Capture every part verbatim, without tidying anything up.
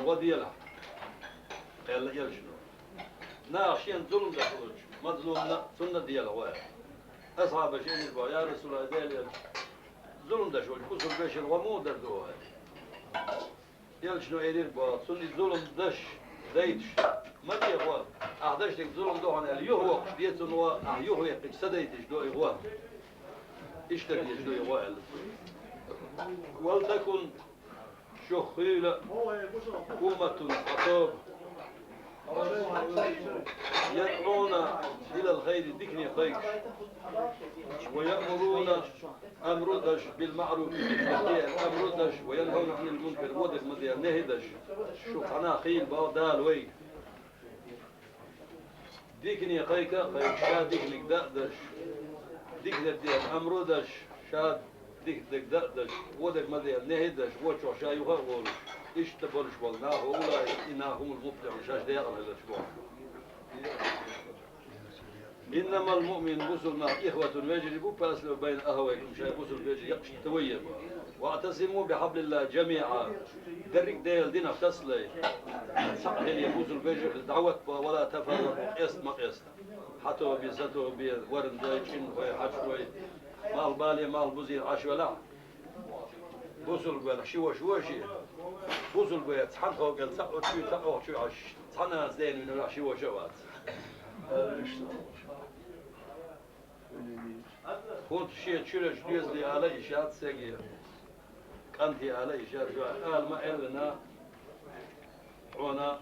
гӀо делахь, аьлла элчано. Наха шена зулам деш волчу мазлумна, цунна а делахь гӀо аьлла. Асхьабаша элира боху: «Я Расулаллах, Делан элча, зулам деш волчу бусулба вешина гӀо муха дар ду?» — аьлла. Элчано элира боху: «Цунна и зулам даш, дайташ ма де гӀо. Ахь даш дерг зулам ду хьуна аьлла, юхавоккхуш де цунна гӀо, ахь юхавеккхича ца дайташ до и гӀо. Иштта деш ду и гӀо», — аьлла. «Вал такун», шух хуьйла умматун, цхьа тоба, ядӀуна илал хайри, дикане кхайкхаш, ва яъмуруна, амру даш, бил маъруфи, диканиг де амру даш, ва янхавна Ӏанил мункар, вон дерг ма де нахӀи даш, шу цхьана хуьйла боху Дала вайга. Дикане кхайкха а кхайкхаш, ша диканиг дан а даш, диканиг де амру даш, ша дика дерг дан а даш, вон дерг ма де нахӀи даш, воччохь ша юха а волуш, иштта болуш болу нах, ва улаика, и нах, хӀумул муфлихьун, шаьш декъала хиларш бу. «Иннамал муъмин», бусулба нах, «ихватун», вежарий бу, «фаслихьу байна ахавайкум», шайн бусулба вежарий якъаштта вай е боху. «ВаӀтасиму бихьаблиллахӀи жамиӀа», дерриг а Делан динах тасале, цхьаъ хиле, бусулба вежарий хила дӀаватта боху, «ва ла тафарракъу», къеста ма къеста. Хьан тоба, сан тоба, варан дай, чӀинан хой, хьаьжа хой, малхбале, малхбузе Ӏаш велахь, бусулба велахь, ши ваша ву шен. Бусулба веца цхьана хьокъал ца оцу чуьра, ца оха чуьра Ӏаш, цхьана а денна вина велахь, ши ваша а вац. ХӀунда шен чуьрачу доьзале ала йиш яц цхьаьнгге, кӀанте ала йиш яц, ала ма аьллина, хьуна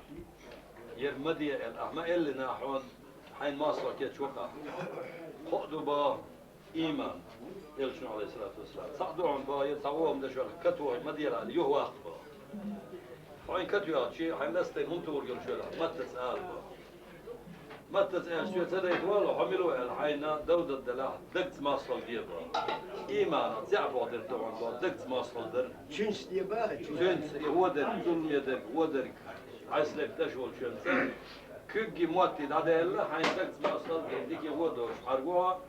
яра ма де аьлла, ахь ма аьллина, хьуна хьайн мостагӀа кечваккха. Кхоъ ду боху иман, элчано, Ӏалайхиссалату вассалам. Цхьаъ ду хьуна боху, я цхьа вон дашвар катохий ма дела аьлла, юхаваккха боху. Хьо хьайн катоьхча, хьайн ластайн хӀун тухур йолуш велахь, маттаца ала боху. Маттаца аьлча, цо ца дайта валло, хьо мила ву аьлла, хьайна дов дадалахь, дагца мостагӀалла де боху. Иманах зӀе боху дерг ду хьуна боху, дагца мостагӀалла дар. Цуьнца де боху, цуьнца. Цуьнца, и вон дерг, зуламе дерг, вон дерг, Ӏаьсалерг даш волчуьнца, куьгге мотте дӀадаьлла, хьайн дагца мостагӀалла, дика гӀо долуш хьаргва хьо.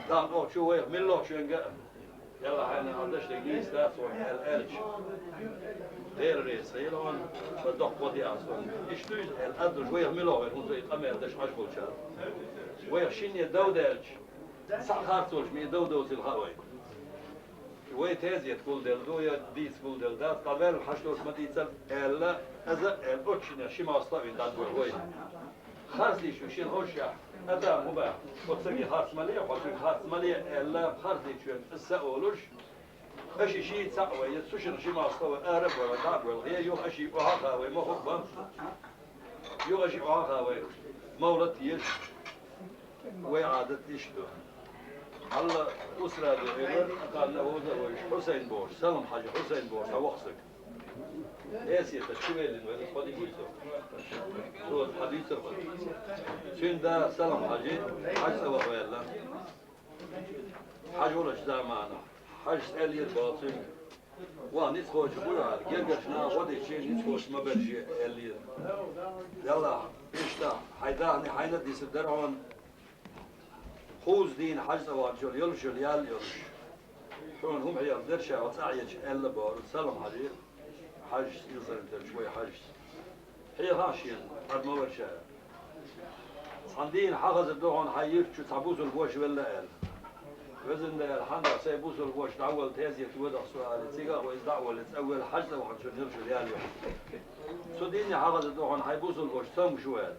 Тахана оха чу вайх миллахчоьнга а, Делла хьайна хьан даш дерг нийса дац хьуна аьлла аьлча, Дела реза хила хьуна, сан доккха гӀо деа хьуна. Иштта дуьйна аьлла, ад долуш вайх мила вахийла, хӀунда и къамел даш Ӏаш болчара. Вайх шинне дов даьлча, цхьаъ харц волуш ма и дов доцийла хаьа вайна. Вай тезет гулделла ду, я дийца гулделла дац, ткъа ваьлла хьаштош ма дийцал аьлла, аза а аьлла, оцу шиннех ши мостагӀа а вина дӀадоьлху вай. Харц дийцича шена ховшшехь, ада хӀун баьхна, оцу стаге харц ма ле, хьо цуьнга харц ма ле аьлла, харц дийцича иза са а олуш, аша шийтта цхьаъ вай, я цу шиннах ши мостагӀа вай, ара а бой, дӀа а бой, я юха аша охьа а хаьа вай, ма хӀуъа бан. Юха аша охьа а хаьа вай, мовлат а еш, вай Ӏадат иштта ду. Хьалла Усраде Ӏуьйрар, кханна вовза а вевзаш, Хьусайн бохуш, Салам-Хьаьжа Хьусайн бохуш, цхьа воккха стаг. Эсетах чу веллина вай, кхо де вуй со. Цо хьадийцар вай. Цуьнан да Салам-Хьаьжа хьаьж цӀа ваха ваьлла. Хьаьж волчу заманахь, Хьаьжас аьллера боху цуьнга: «Ваха ницкъахочух ву хьо, гергарчу наха гӀо дича, ницкъахочух ма берза», — аьллера. Деллахь, иштта, хьайн дахни хьайна а дисар дара хьуна, кхузза дийна хьаьж цӀа ваханчул йолуш йолу ял йолуш. Хьуна хӀума хьехар дара ша, хьо цӀа Ӏеча аьлла бохура Салам-Хьаьжа, Хьаьжас, Илсхан-Юьртарчу вай Хьаьжас. Хьехахьа шена, хьан ма вара ша. Цхьана дийна хьан хазар ду хьуна хьайн юьрта чу цхьа бусулба ваша велла аьлла. Везан Дела, хьан дахь сайн бусулба ваша дӀаволла тезета воьдахь со аьлла, цигахь а вай иза дӀа а воллий, цӀа вуьйла хьаьж цӀа ваханчун йолуш йолу ял ю хьуна. Цу дийне хьан хазар ду хьуна хьайн бусулба ваша цомгуш ву аьлла.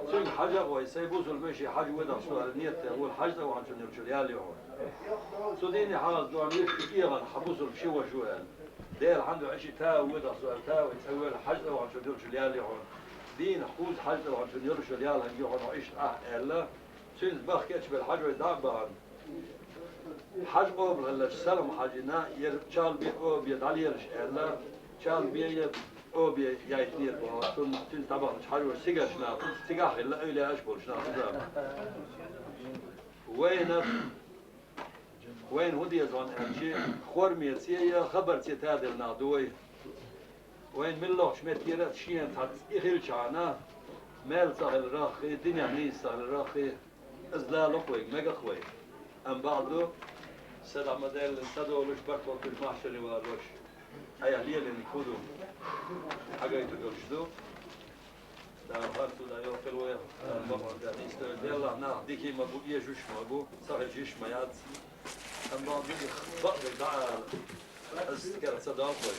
Цуьнга хьаьжа а гӀой, сайн бусулба вешин хьаьж воьдахь со аьлла, нийят тӀе вуьйла хьаьж цӀа ваханчун йолуш йолу ял ю хьуна. Цу дийне хьан хазар ду хьуна юьрта чу кӀегӀан хьан бусулба ши ваша ву аьлла. Дела хьан дуьхьа аша тӀе воьдахь со аьлла, тӀе вай цӀа вуьйла хьаьж цӀа ваханчун йолуш йолу ял ю хьуна. Дийна кхузза хьаьж цӀа ваханчун йолуш йолу ял хӀинца ю хьуна, иштта ахь аьлла. Цуьнца баха кечбелла хьаьж вай дӀа а бахана. Хьаьж къобалхиллачу Салам-Хьаьжина яра чалби, оби дӀалелаш аьлла, чалби я оби яйтинера боху, цунна, цуьнца дӀабаханчу хьаьжо сигарчу нахаца, цигахь хилла эвлаяаш болчу нахаца. Вайна, вайна хӀун деза хьуна аьлча, хормаца я хабарца таделла нах ду вай. Вайна муьлххачу меттера а шена цхьацца и хилчахьана, мел ца хиларх а, динехь нийса ца хиларх а, иза лало-кх вайга, мега-кх вай. Амма бакъду, са дӀа ма-деллина, са долуш, барт хӀоттуш, махьшаре валош. Хьай лелийна куду хьагайтург йолуш ду. Дала харцо дӀайоккхийла вай, Дала бакъвар дӀадийцадойла. Деллахь нах дихий ма бу, эшуш ма бу, ца хезаш йиш ма яц. Амма бакъдерг дӀаала, ас кара ца далхой.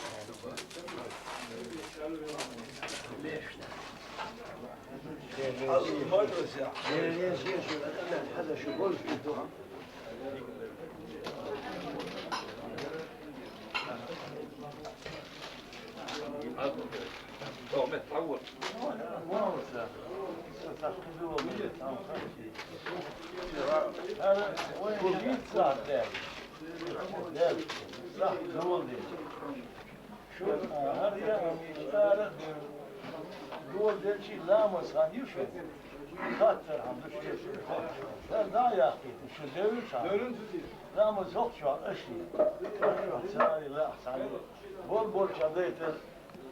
Шу, а, хӀара яа, ара а ду. Дола делчи ламаз хан ю шу? Хаттар хьан ду шу? ХӀара дӀа а яхкийта, шу девлча? Ламаз хӀокху чохь аша. Шу цари лаахь цхьаьна. Болболча дайтар,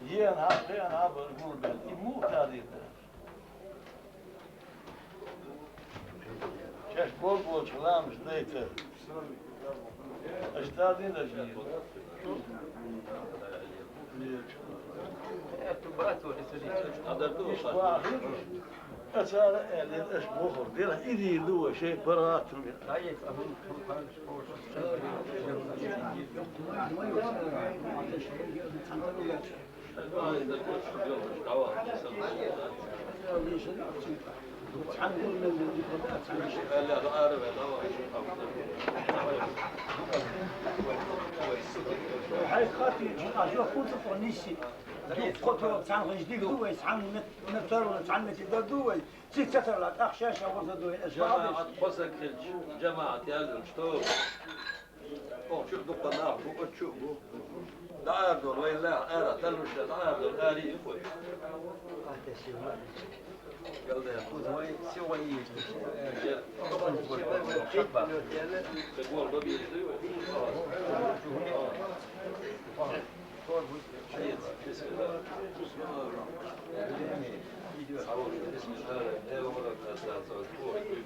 еана хьа, кхеана хьа бара гулбелла. И муха тадийта? Шаьш болболчу ламаш дайта. Аша тадийна аша. Ацара аьллера, аша бохура, делахь и дийр ду вай шайн паргӀатам. Хьайн хатийча, а жо кху цу тӀа нисси. Дукха кхо тӀо цхьаьна хӀинца дика ду вай, цхьаьна мет-, меттара вай, цхьаьна метте дар ду вай. Цига ца тарлахь, тӀаккха ша-ша гӀорта ду вай, аса бахьадеш. ЖамаӀат, кхо саг хилча, жамаӀат яьллалаш ду. Оха чу а дуккха нах бу, оцу чу а бу. ДӀаарадолу, вайн лаьхьа ара, таллуш а дӀаарадолу, ари а кхой. Галдайн. Вай сион йийца. Ца гол бабийца дуй вай?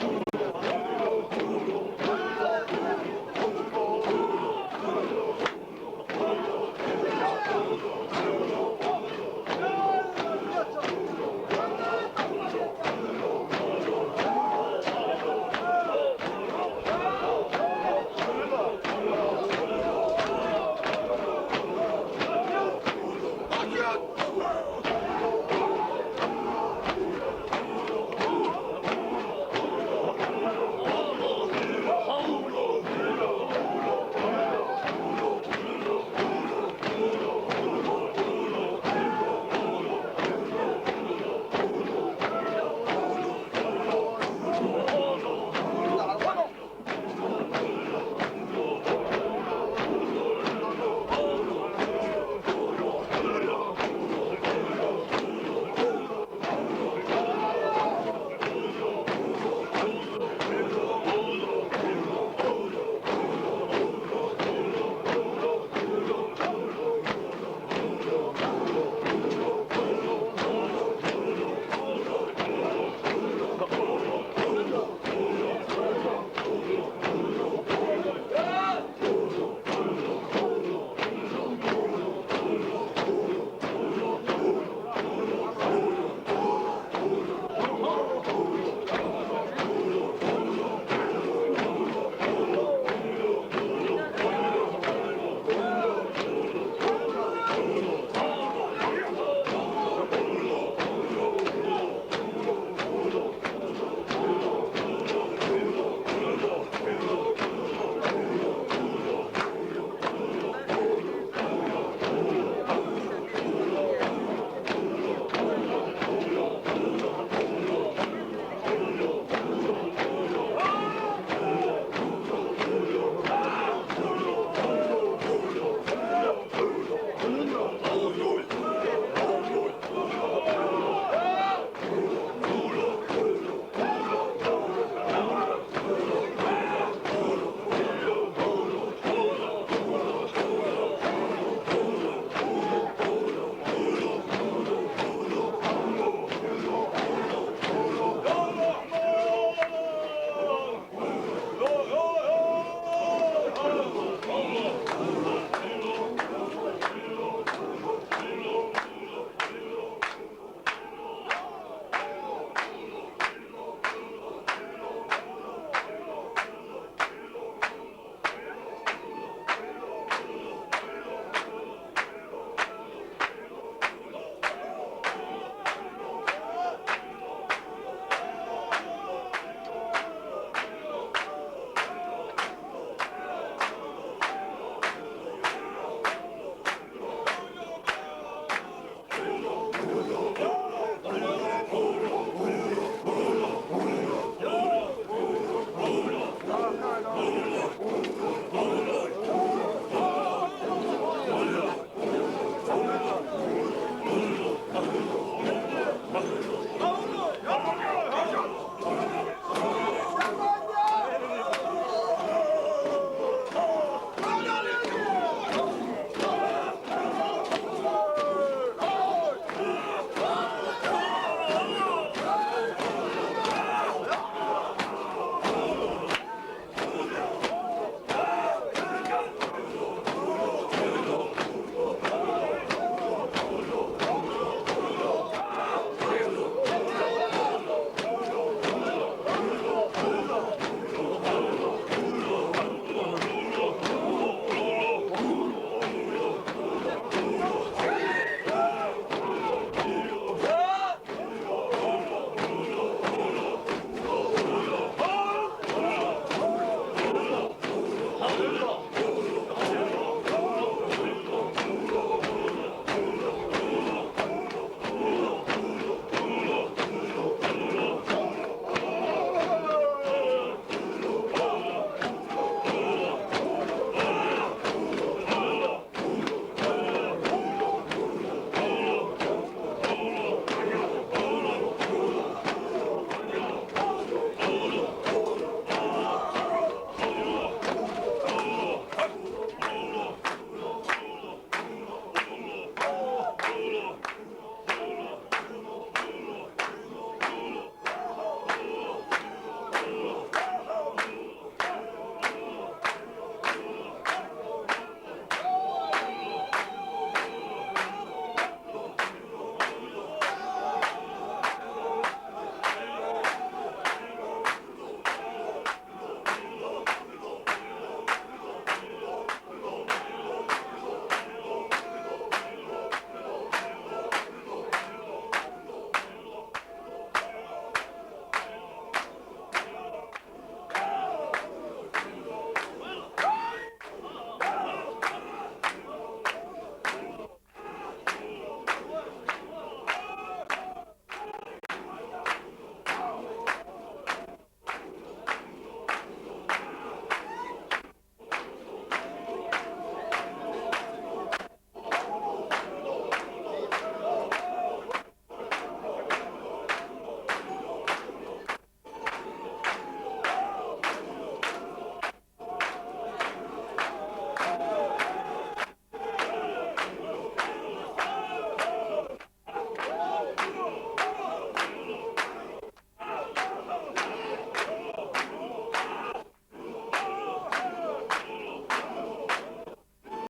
Бисмилла.